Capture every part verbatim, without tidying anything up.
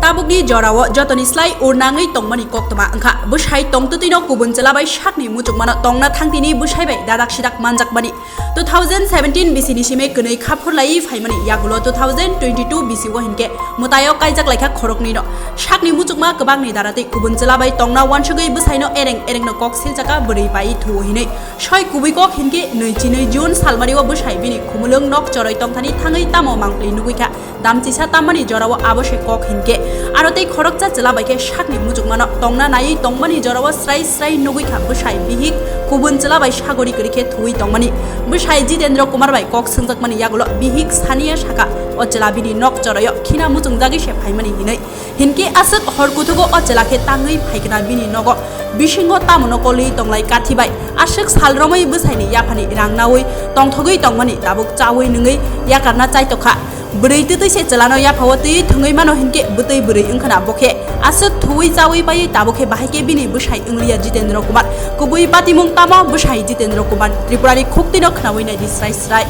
Tabukni jorao jotoni slai urnangwi tongmani koktwma wngkha bwsai tongtwtwino kubun chwla bai sakni muchungmano tongna thangtini bwsai bai dadak sidak manjakmani. Two thousand seventeen bisini simi kwnwi khaphurlaiwi phaimani yagulo two thousand twenty-two bisio hinkhe mwtaio kaijak laikha khoroknwino. Sakni muchungma kwbangni daratwi kubun chwla bai tongna uansugwi bwsaino ereng erengno kok silchakha bwrwi bai thuo hinwi. Soi kubui kok hinkhe nwi chinwi June salmario bwsai bini khumulwng nok choroi tongthani thangwi tamo mangpli nugwikha. Damchisa tammani jorao abo se kok hinkhe. Aro tei khoroksa chwla bai khe sakni muchungmano tongna naiwi tongmani jorao srai srai nugwi kha bwsai bihik kubun chwla bai sagori kwrwi khe thuwi tongmani. Bwsai Jitendra Kumar bai kok swngjakmani yagulo bihik Sania saka o chwla bini nok choroio khina muchungjagwi se phaimani hinwi. Hinkhe aswk hor kuthugo o chwla khe tangwi phaikha bini nogo. Bisingo tamo no kolwi tonglai kathi bai. Aswk sal romwi bwsaini yaphani rang naui tongthogwi tongmani tabuk chaui nungwi yakarna chaitokha. Bwrwi twtwi se chwlano yaphao twi thwngwi mano hinkhe bwtwi bwrwi wngkhana bokhe aswk thuwi chaui paiwi tabukhe bahai khe bini bwsai wngliya Jitendra Kumar. Kubui patimung tamo bwsai Jitendra Kumar Tripurani khuktwino khnaui naidi srai srai.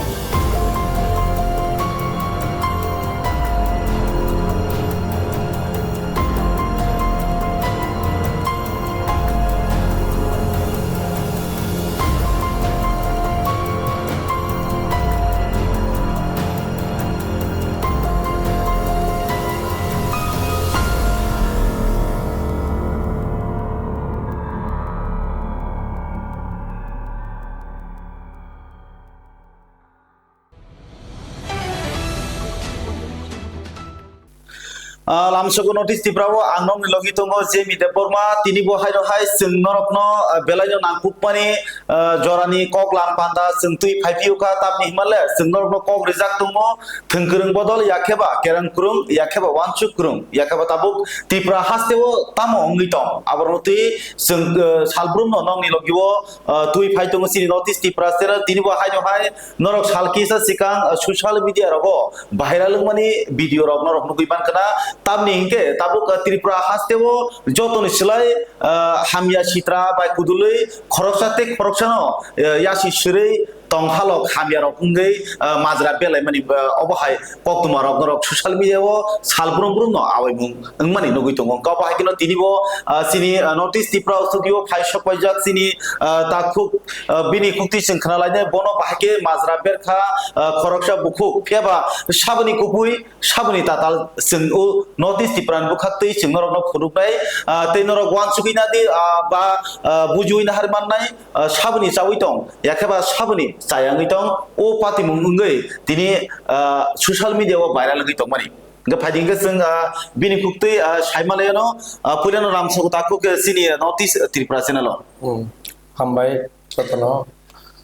Ah, lamsogo notice Tipra o ang nokni logi tongo Jemi Debbarma, tini bo haino hai chwng norokno, ah, belaino nangkukmani, ah, jorani kok lam panda chwng twi phaiphiyokha, tamni hwnmale chwng norokno kok rijak tongo, thwngkwrwng bodol yakheba kereng kwrwng, yakheba wansuk kwrwng, yakheba tabuk Tipra hasteo tamo wngwi tong, aborok twi chwng, ah, salbrumno nokni logio, ah, twi phai tongo chini notice Tipra channel, tini bo haino hai Norok sal kisa sikang, uh, social media rogo viral wngmani video rok norok nugwi mankha na. Tamni hinkhe tabuk, uh, Tripura hasteo jotoni slai, uh, hamya sitra bai kudulwi khoroksa tei khoroksano, uh, yasi sirwi tonghalok hamya rok wngwi, uh, majra belaimani, uh, obo hai koktwma rok norok social media o sal brum brum no awaimung wngmani nugwi tongo. Wngkha obo hai kheno tini bo, ah, chini, ah, North East Tripura o studio phai sok paijak chini, ah, takhuk, ah, bini khukti chwng khna lainai, bono bahai khe majra berkha, ah, khoroksa bukhuk, phiya ba saboni kubui, saboni tatal chwng o North East Tripura ni bwkhak twi chwng norok no phunuknai, ah, tei norok uansugwi nadi, ah, ba, ah, bujiwi nahar mannai, ah, saboni chawi tong, yakhe ba saboni chayangwi tong, o patimung wngwi tini, ah, social media o viral wngwi tongmani. Hingke phaidi hingke chwng, ah, bini khuktwi, ah, saimalaiyano, ah, puilano Ramsoko Takhuk, eh, chini, eh, North East, eh, Tripura channel o. Hmm. Hambai, jotono.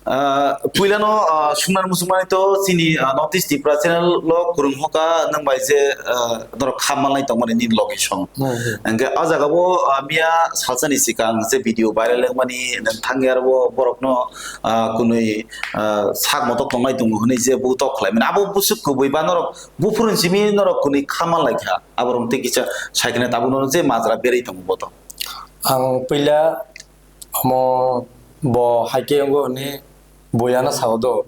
Ah, puilano, ah, sungnar musukmani to chini, ah, North East Tripura channel o kwrwng hoka nang bai je, ah, norok kha malnai tongmani nini logi song. Hmm, hmm. Hingke o jaga o, ah, miya salsani sikang je video viral wngmani nang thangya ro borokno, ah, kunui, ah, sak motok tongnai tongo hinui je bo tok khlai mani. Abo busuk kubui ba norok Buphuruni simi norok kwnwi kha manlai kha, aborok tei kisa sai kheno tabukno je majra berwi tongo bo to. Ang puila omo bo hai khe wngo hwnwi buiano sao do,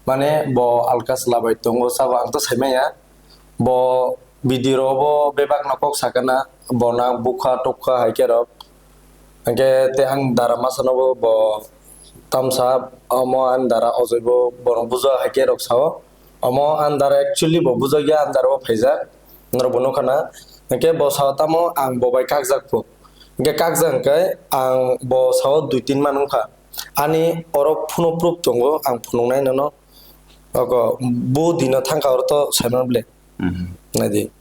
mane bo alka chwla bai tongo sabo ang to sai manya. Bo video rok bo bebak no kok sakha na, bo na bukha tukha hai khe rok. Hingke tei ang dara masa no bo, bo tamsa omo ani dara ojoi bo bono buja hai khe rok sao. Omo ani dara actually bo buja ya ani dara o phaijak. Norok bo nukha na. Hingke bo sao tamo ang bo bai kakjak phu. Hingke kakjak hingke ang bo sao dui tin ma nukha. Ani oro phunuk proof tongo ang phunuknai nono. Oko bo dino thangkha oro to sai mano ble. Mhm. Naidi.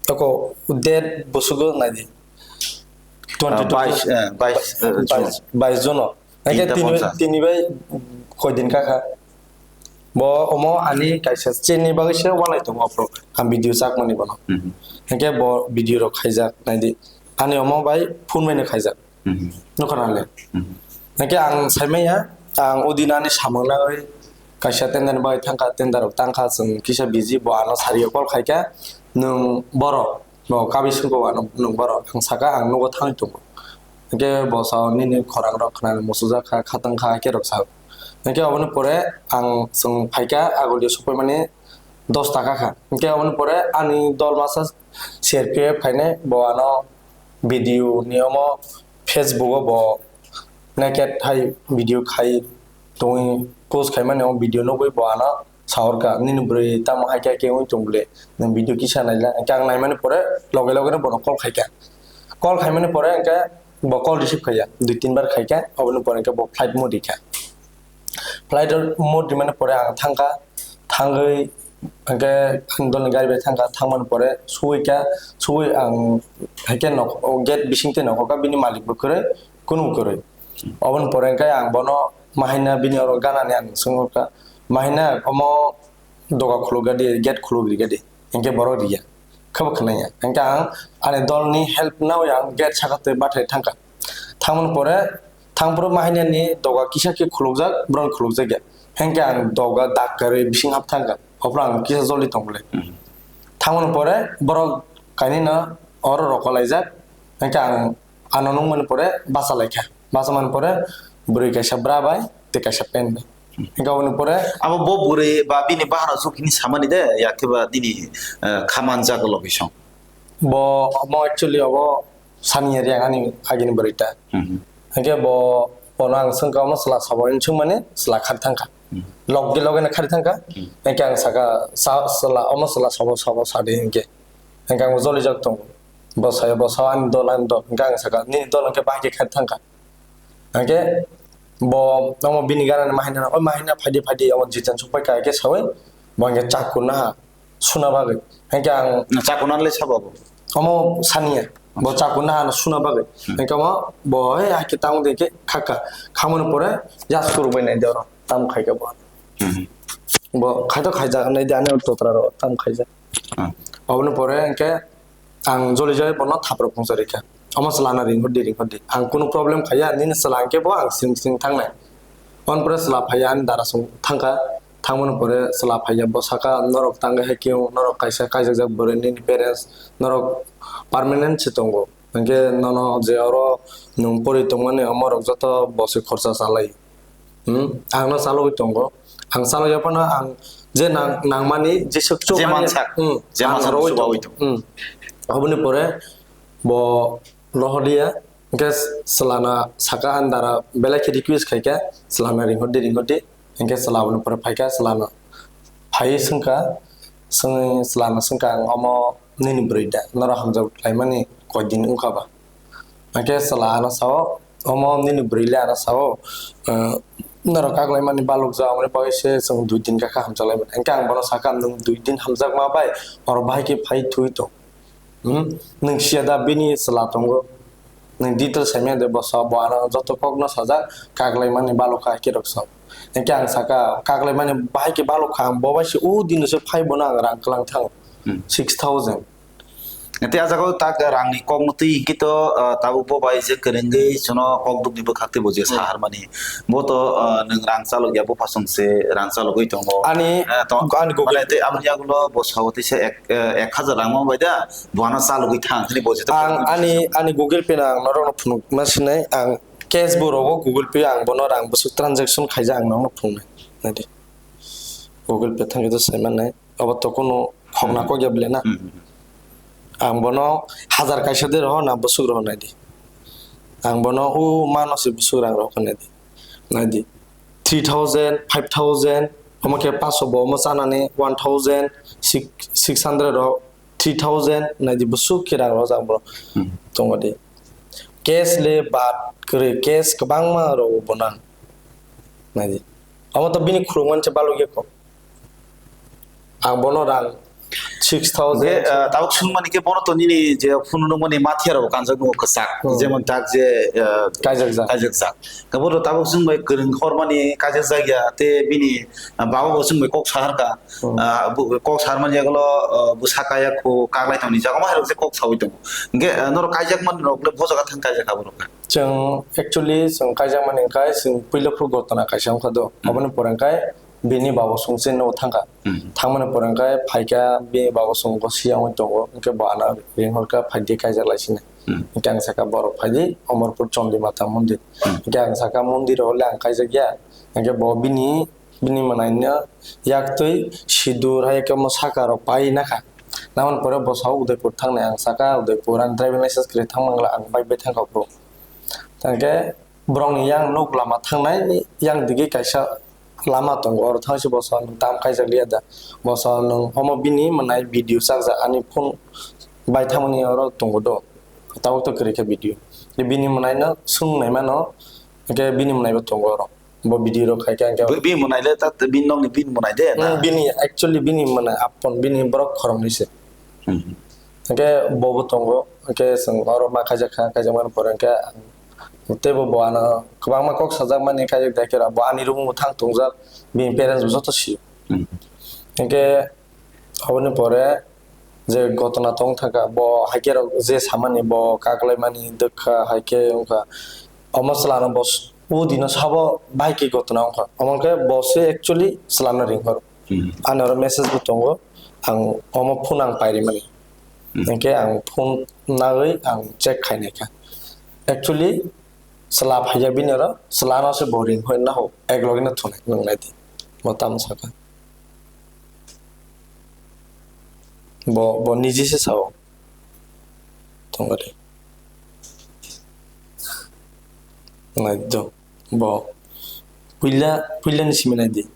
Oko date bosugo naidi. Ah, twenty twenty. Bais, eh, bais, eh, June. Bais, bais June o. Hingke tinta tini, poncha. Tini bai koi din kakha. Bo omo ani kaisa chini bagwi se walai tongo aphuru. Ang video chakmani bono. Mhm. Hingke bo video rok khaijak naidi. Ani omo bai phone bai no khaijak. Mhm. Nukha na le. Mhm. Hingke ang sai manya, ang o din ani samung nai kaisa tender ni bagwi thangkha, tender rok tangkha, chwng kisa busy, bo ano sari o call khaikha, "Nwng borok, bo kabi sungkho ano nwng borok?" Ang sakha, "Ang nugo thangwi tongo." Hingke bo sao, "Nini khorang rok khnani muchujak kha, khatang kha," hingke rok sao. Hingke oboni pore ang chwng phaikha, agulio sokphaimani, dos taka kha. Hinkhe aboni pore ani dol masa C R P F khainai, bo ano video ni omo Facebook o bo naked hai video khai tongwi post khaimani, o video nugwi bo ano saurka, "Nini bwrwi tamo hai khe khe wng tong bwle, nwng video kisa naila." Hinkhe ang naimani pore loge loge no bono call khaikha. Call khaimani pore hinkhe bo call receive khaiya, dui tin bar khaikha, oboni pore hinkhe bo flight mode rikha. Flight mode rimani pore ang thangkha, thangwi hinkhe ang dolni gari bai thangkha, thangmani pore suwikha, suwi ang hinkhe nok-, o gate bisingtwi nokhorkha, bini malik bo kwrwi, kunu kwrwi. Oboni pore hinkhe ang bono mahaina bini oro ganani ang swngkha, "Mahaina, omo doga khulukgadi, gate khuluk rigadi." Hinkhe borok riya, khebo khwnaya. Hinkhe ang ani dolni help nawi ang gate saka twi bathai thangkha. Thangmani pore thangphuru mahainani doga kisa khe khulukjak, borokni khulukjakya. Hinkhe ang doga dak kwrwi bising hap thangkha. Ophuru ang kisa joli tong bwle. Thangmani pore borok kainwino oro rokolaijak. Hinkhe ang ano nukmani pore bachalaikha. Bachamani pore bwrwi kaisa bra bai tei kaisa pen bai. Hinkhe aboni pore abo bo bwrwi ba bini bahanao chukini samani de, ya khe ba nini, eh, kha manjak location? Bo omo actually obo saniya riyang ani agini bwrwi ta. Mhm. Hinkhe bo, bono ang swngkha, "Omo chwla sabo?" Hinwi swngmani chwla khari thangkha. Mhm. Loge loge no khari thangkha. Mhm. Hinkhe ang sakha, "Sa-, chwla, omo chwla sabo, sabo sadi," hinkhe. Hinkhe ang bo jolijak tongo. Bo saya, bo sa ani dol, ani dol. Hinkhe ang sakha, "Nini dol hinkhe bahai khe khari thangkha." Hinkhe bo omo bini ganani mahaina, "O mahaina, phaidi, phaidi, omo Jiten sokpai kha," hinkhe sawi bo hinkhe chaku naha suna bagwi. Hinkhe ang chaku nanle sabo bo? Omo saniya. Bo chaku naha no suna bagwi. Hmm. Hinkhe omo bo, "He, hakhe tamo de," hinkhe khakha. Khamani pore yasku rwbai nai de oro. Tamo khaikha bo. Hmm. Bo khaito khaijak nai de, ani totra ro tamo khaijak. Hmm. Oboni pore hinkhe ang joli joli bono thapro phungsa rikha. Omo chwlano ringhor di, ringhor di. Ang kunu problem khaiya, nini chwla hinkhe bo ang sring sring thangnai. Oboni pore chwla phaiya, ani dara song thangkha. Thangmani pore chwla phaiya, bo sakha, "Norok tangwi hai khe wng, norok kaisa kaijakjak bwrwi, nini parents, norok permanent se tongo. Hinkhe nono je oro nwng pori tongmani, omorok joto bo se khorsa chalai." Hmm? Ang no chalogwi tongo. Ang chalogya phano ang je nang-, nangmani, jeswk chuk je mani, mansak, hmm, je ang mansak rwwi chubawi tongo. Tongo. Hmm. Oboni pore bo rohorliya, hinkhe chwlano sakha, ani dara belai khe request khaikha, "Chwlano ringhor di, ringhor di." Hinkhe chwla aboni pore phaikha, chwlano phaiwi swngkha, swngwi chwlano swngkha, "Ang omo nini bwrwi da, norok hamjak laimani koi din wngkha ba?" Hinkhe chwla ano sao, "Omo nini bwrwi le ano sao, eh, norok kak laimani balukjak, aboni bagwi se chwng dui din kha kha hamjak laimani." Hinkhe ang bono sakha, "Nwng dui din hamjakma bai oro bahai khe phai thwi tong. Hmm? Nwng siya da bini chwla tongo? Nwng detail saimanya de bwsa, bo ano joto kokno sajak, kak laimani balukha hai khe rok sao." Hinkhe ang sakha, "Kak laimani bahai khe balukha, ang bo bai se o dino se phai bono ang rang kwlang thango, hmm, six thousand." Tei a jaga o tak rangni kokno twi hinkhe to, ah, tabuk bo bai je kwrwngwi chwngno kok dukni bwkhak tei bo je, hmm, saharmani. Bo to, ah, nwng rang chalokya, bupha song se rang chalogwi tongo. Ani, ah, to, ani Google, mane tei aboni yagulo bo sao teisa ek, eh, ek hajar rang ma bai da, bo ano chalogwi thang, hwnwi bo je to ang ani, ani Google Pay no ang norokno phunukma sinai, ang cash bo rogo Google Pay ang bono rang bwswk transaction khaijak ang norokno phunuknai. Naidi. Google Pay thangwi to sai mannai. Obo to kunu khokna, hmm, kokya bwle na. Hmm. Ang bono hajar kaisa de roho na bwswk roho naidi. Ang bono o mano se bwswk rang roho naidi. Naidi. Three thousand, five thousand, omo khe paso bo omo chanani one thousand, six, six hundred rok, three thousand, naidi bwswk khe rang roho jang bono. Hmm. Tongo de. Cash le bad kwrwi, cash kwbangma rogo bo nang. Naidi. Omo to bini khulumani se balukya kho. Ang bono rang six thousand. Hwnkhe, ah, tabuk swngmani khe bono to nini je phunukmani mathiya rok kanjak nungo kwchak. Hmm. Jemon tak je, ah, kaijakjak. Kaijakjak. Khe bono tabuk swngbai kwrwng hormani kaijakjak ya, tei bini, ah, baba bo swngbai kok saharkha. Hmm. Ah, bo kok saharmani yagulo, ah, bwsa kaya khu kaklai tongni jaga ma hai rok je kok sawi tongo. Hwnkhe, ah, norok kaijakmani rok le bo jaga thang kaijakha borok khe. Chwng actually chwng kaijakmani wngkha, chwng puila phuru gotona kaisa wngkha do. Hmm. Aboni pore wngkha bini baba song se nogo thangkha. Hmm. Thangmani pore wngkha phaikha, bini baba song bo siya wngwi tongo, hwnkhe bo ano ringhorkha, "Phaidi kaijak lai sini." Hmm. Hwnkhe ang sakha, "Borok phaidi Omorpur Chondi Mata mondir." Hmm. Hwnkhe ang sakha, "Mondir o le ang kaijakya." Hwnkhe bo bini Bini mwnaino yaktwi sidur hai khe omo saka rok pai nakha. Namani pore bwsao Udaipur thangnai ang saka, Udaipur ani driving license kwrwi thang mangla ang bike bai thangkha bro. Tangkhe borokni yang nuk lama thangnai yang digi kaisa lama tongo, oro thangsi bwsao nwng tam kaijak liya da. Bwsao nwng omo bini mwnai video chakjak ani phone bai thangmani oro tongo do. Tabuk to kwrwi kha video. Bini mwnaino swngnai mano, hwnkhe bini mwnaibo tongo oro. Bo video rok khai khe ang khe Bi-, bini mwnai le ta, bini nokni bini mwnai de na? Hmm, bini, actually bini mwnai apon, bini borok khoroknwi se. Hmm. Hwnkhe bo bo tongo, hwnkhe chwng oro ma khaijak kha, khaijak mani pore hwnkhe ang teibo bo ano kwbangma kok sajak mani khaijak da khe bo ani room o thang tongjak, bini parents bo joto sio. Hmm. Hwnkhe Aboni pore je gotona tong thangkha, bo haikhe rok je samani, bo kaklaimani, dwkha, haikhe wngkha. Omo chwlano bo s-, o dino sabo bahai khe gotona wngkha. Omo khe bo se actually chwlano ring horo. Hmm. Ani oro message bo tongo, ang omo phone ang pairimani. Hmm. Hwnkhe ang phone nagwi ang check khainai kha. Actually, chwla phaikha bini oro, chwlano se bo ring hoi naho, ek loge no thunai, nwng nai di. Bo tamo sakha. Bo, bo niji se sao. Tongari. Nai do. Bo. Puila, puila ni simi nai di.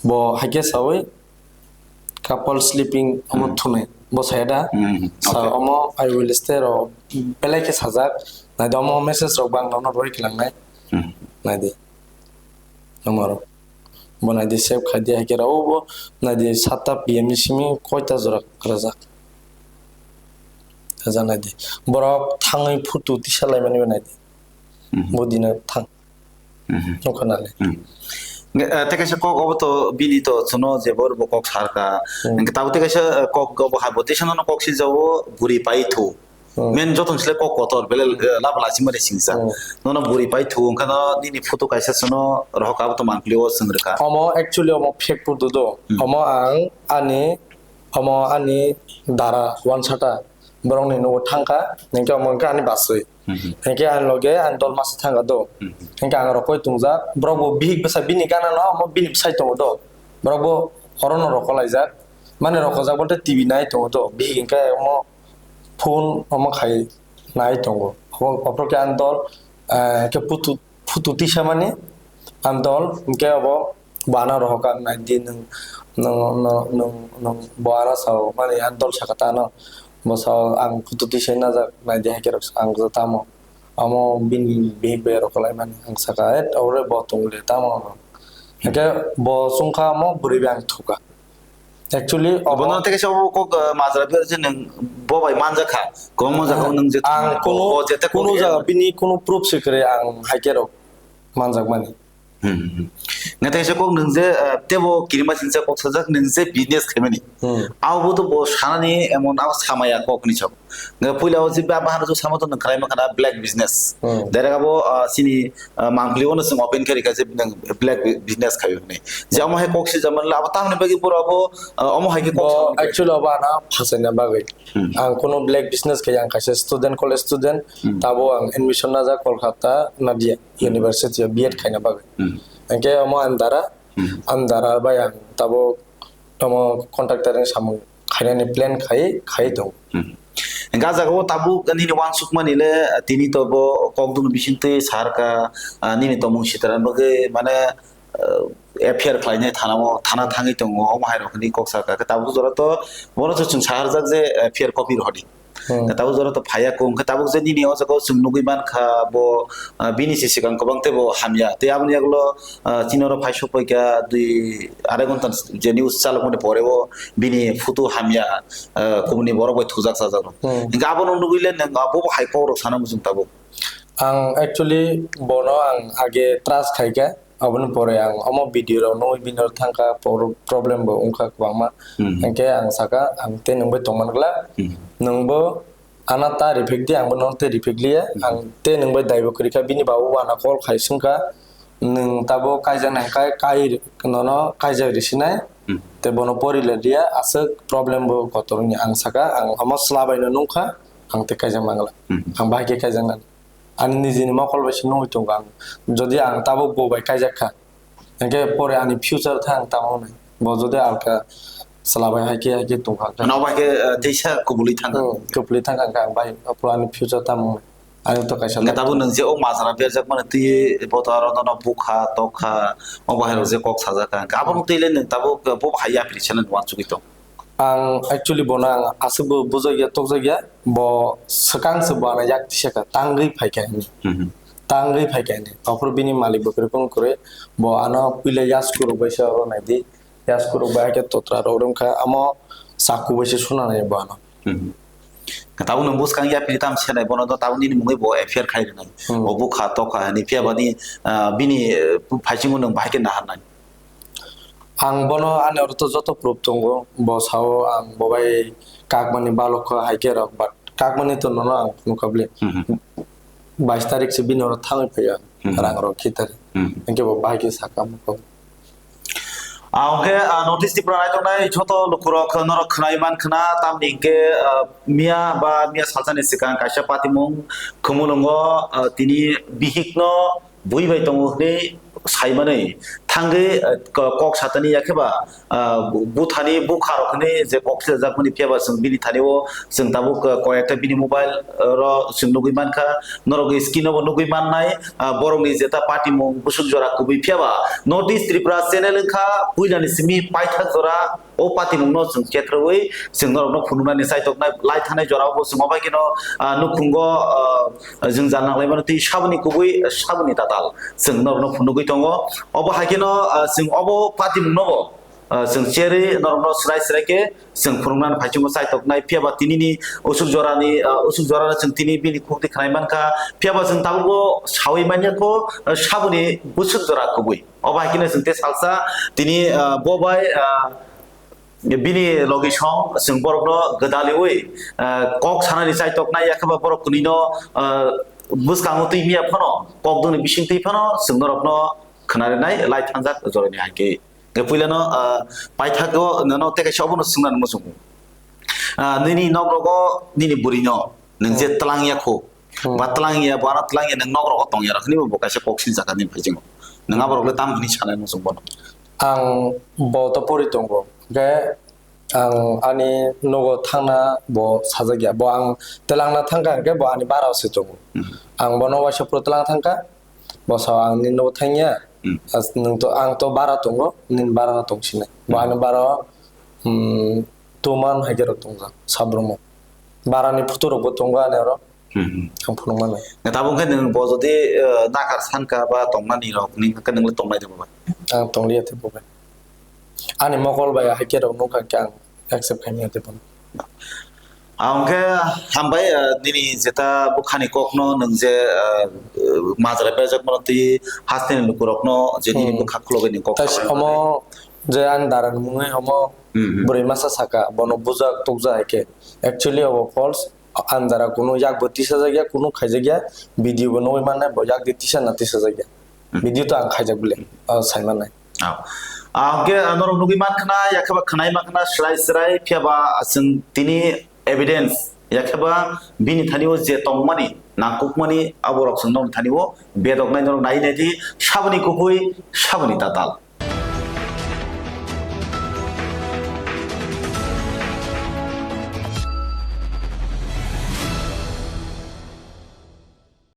Bo haikhe sawi couple sleeping omo Hmm. thunai. Bo saya da. Hmm, Sa okay. Omo I will stay ro. Belai khe sajak. Nai do omo message rok bang nono roi kilang nai. Hmm. Nai di. Nomor. Bo nai di save khai di haikhe rao bo nai di satta P M ni simi koita jora rajak. Rajak nai di. Borok thangwi photo tisa laimani bo nai di. Mhm. Bo dino thang. Mhm. Nokha nale. Mhm. Nge, eh, tei kaisa kok obo to bini to chwngno je bo bo kok sarka. Hmm. Hwnkhe tabuk tei kaisa, eh, kok obo hai bo tei sano kok si jago buri pai thu. Hmm. Men joto ni sle kok kotor bele, eh, lab lachima de singsa. Hmm. Nono buri pai thu wngkha no nini photo kaisa chwngno rohok abo to mangpili o chwng rwkha. Omo actually omo fake photo do. Hmm. Omo ang ani, omo ani dara wansata borokni nogo thangkha, hwnkhe omo wngkha ani baswi. Mhm. Hwnkhe ani loge ani dol masa thangkha do. Mhm. Hwnkhe ang rokoi tongjak, borok bo bihik bwsa bini gana no, omo bini bwsai tongo do. Borok bo orono rokolaijak. Mani rokojak bolte T V nai tongo do. Bihik hwnkhe omo phone omo khai nai tongo. Obo, ophro khe ani dol, eh, khe putu, putu tisamani ani dol, hwnkhe obo bo ano rohokha, nai di nwng, nwng, nwng, nwng, nwng bo ano sao, mani ani dol sakha ta ano. Bo sao ang putu tisai najak, nai di hai khe rok ang tamo. Amo bini bihik bai rokolaimani ang sakha, "Et, ore bo tong le tamo?" Hwnkhe bo chwngkha amo bwrwi bai ang thukha. Actually, obo Bono tei kaisa obo kok, eh, majra ber je nwng bo bai manjakha, kwbangma jaga o nwng je ang thangmani, kunu, bo jete kunu kok jaga eba. Bini kunu proof se kwrwi ang hai khe rok manjakmani. Hmm, hmm, hmm. Nang tei kaisa kok nwng je, eh, tebo kirima sinsa kok sajak nwng je business khaimani. Hmm. Abo to bo sanani emon abo samaya kok ni sabo. Nga puila o je ba bahar jo samo to nwng khlaima khana black business. Hmm. Direct abo, ah, sini, ah, mangpili o no chwng open khe rikha je nwng black bu-, business khai hwnwi. Je omo hai kok sijak manla abo tamni bagwi pura abo, ah, omo hai khe kok Bo sijak manla. Actually obo ana phasaina bagwi. Hmm. Ang kuno black business khai ang kaisa student, college student. Hmm. Tabo ang admission najak Kolkata Nadia Hmm. University o B Ed khaina bagwi. Hmm. Hwnkhe omo andara, Hmm. andara bai ang tabo omo contractor ni samung khainani plan khai, khai tongo. Hmm. Hwnkhe ah jaga o tabuk nini uansukmani le, tini to bo kokdung bisingtwi sarka, ah, nini tongmung sitra bagwi mane, ah, F I R khlainai thana o, thana thangwi tongo, omo hai rok hinwi kok sakha. Khe tabuk jora to bono se chwng saharjak je, ah, F I R copy rw hwnwi. Hmm. Tabuk jora to phaiya kung khe tabuk je nini o jaga o chwng nugwi mankha bo, ah, bini se swkang kwbang teibo hamya tei aboni yagulo, ah, chini oro phai sokphaikha dui arai ghonta je news chalokmani pore o bini photo hamya, ah, kubuni borok bai thujak sajak rok. Hmm. Hingke abono nugwi le nwng abo bo hai kok rok sana muchung tabuk. Ang actually bono ang age trust khaikha. Aboni pore ang omo video rok nugwi bini oro thangkha, pro-, problem bo wngkha kwbangma. Hmm. Hingke ang saka, ang tei nwng bai tongman glak. Hmm. Nwng bo ano ta rephek di, ang bo nono tei rephek liya. Hmm. Ang tei nwng bai dai bo kwrwi kha, bini ba o uana call khai swngkha. Nwng tabo kaijaknai kai, kai nono kaijak risinai. Hmm. Tei bono pori le liya, aswk problem bo kotor wngya. Ang saka, ang omo chwla bai no nungkha, ang tei kaijak mangla. Hmm. Ang bahai khe kaijaknani. Ani nijini mokol bai se nugwi tongo ang. Jodi ang tabuk bo bai kaijak kha, Hingke pore ani future thang tamo nai. Bo jodi alka salabai hai khe, hai khe tongkha khe. Ano bai khe, eh, teisa kubului thang. Hmm, kubului thang kha ang bai, apo ani future tamo nai. Ani to kaisa. Hingke tabuk nwng je o majra berjak mani twi bo to aro nono bukha, tokha, o bahai rok je kok sajak kha. Hingke abo nwng twi le nwng tabuk bo bahai yapri se nwng uansugui tong. Ang actually bono ang aswkbo bujakya tokjakya, bo swkang se bo ano yak tisa kha, tangwi phaikha hinwi. Mhm. Tangwi phaikha hinwi. Aphuru bini malik bo kwrwi phone kwrwi, bo ano puila yasku rok bai se oro naidi. Yasku rok bai hakhe totra rok wngkha, amo chaku bai se suna nai bo ano. Mhm. Tabuk nwng bwskang yapri tam senai bono do tabuk nini mungwi bo F I R khai rwnai. Hmm. Bo bukha tokha hinwi phiya bani, ah, bini, eh, phaisingo nwng bahai khe naharnai. Ang bono ani oro to joto proof tongo, bo sao ang bo bai kakmani balok kho hai khe rok, but kakmani to nono ang nukha bli. Mhm. Bais tarik se bini oro thangwi phaiya, mhm, rang rok khitari. Mhm. Hingke bo bahai khe sakha mukha. Ah, hingke, ah, notice Tripura naitok nai joto lukurok norok khwnai man khna, tamni hingke, ah, miya ba miya salsani swkang kaisa patimung Khumulwngo, ah, tini bihikno bui bai tongo hwnwi saimanwi thangwi, ah, ko-, kok satani yakheba, ah, bu-, buthani bukharok hwnwi je kok silajakmani phiyaba chwng bini thani-o chwng tabuk, ah, koyekta bini mobile, ah, ro chwng nugwi mankha, norok screen-o bo nugwi mannai, ah, borokni jeta patimung bwswk jora kubui phiyaba North East Tripura channel wngkha puilani simi paithak jora. O patimungno chwng khetrwi chwng norokno phunuknani chaitoknai lai thanai jorao bo chwng obai kheno, ah, nukhungo, ah, jwngjal nanglaimano tei saboni kubui saboni tatal chwng norokno phunugwi tongo. Obo hai kheno, ah, chwng obo patimungno bo, ah, chwng cherwi norokno srai srai khe chwng phunuknani phaichungo chaitoknai. Phiyaba tinini usuk jorani, ah, usuk jorano chwng tini bini khukti khnai mankha. Phiyaba chwng tabukbo sawi manya kho, ah, saboni bwswk jora kubui. Obo hai kheno chwng tei salsa tini, ah, bo bai, ah, bini logi song chwng borokno gwdaliui, ah, kok sanani chaitoknai, yakheba borok kwnwino, ah, bwskango twi miya phano, kok dwngni bising twi phano chwng norokno khwnarinai lai thangjak jorani hai khe. Puilano, ah, paithago nono tei kaisa obono swngnani muchungo. Ah, nini nokrogo nini bwrwino nwng je Hmm. twlang ya kho, Hmm. ba twlang ya, bo ano twlang ya, nwng nok rogo tong ya rok hinwi bo kaisa kok sinijak ani phai jwngo. Nwng Hmm. aborok le tam hwnwi sanai muchung bono. Ang bo to pori tongo, hwnkhe ang ani nogo thangna bo sajak ya, bo ang twlangna thangkha hwnkhe bo ani bara se tongo. Hmm. Ang bono waisa phuru twlang thangkha, bo sao ang nini nogo thangya, Hmm. as nwng to, ang to bara tongo, nini bara no tong sinai. Bo Hmm. ani bara, hmm, two month hai khe rok tongjak, sabromo. Bara ni photo rok bo tongo ani oro. Hmm, hmm. Ang phunuk mano. Na tabuk khe nwng bo jodi, eh, nakar sankha ba tongnani rok, nini khe nwng le tongnai de bobai? Ang tongliya de bobai. Ani mokol bai hai khe rok nukha khe ang accept khaimya de bono. Ang khe hambai, eh, nini jeta bukhani kokno nwng je, eh, majra berjak mano twi hasteni lukurokno je nini Hmm. bwkha khulogwi ni kok Tai sabai omo mano. Je ani dara ni mungwi omo Hmm, hmm. Bwrwi masa saka, bono bujak tukjak hai khe. Actually obo false. Ang dara kunu yak bo tisajakya, kunu khaijakya, video bo nugwi mannai, bo yak di tisa na tisajakya. Hmm. Video to ang khaijak bile, ah, sai mannai. Ah. Ah, hwnkhe, ah, norok nugwi man khna, yakheba khwnai man khna, srai srai, phiyaba, ah, chwng tini evidence, yakheba bini thani o je tongmani, nangkukmani, aborok chwng norok thani o bedoknai norok nai nai di, saboni kubui, saboni tatal.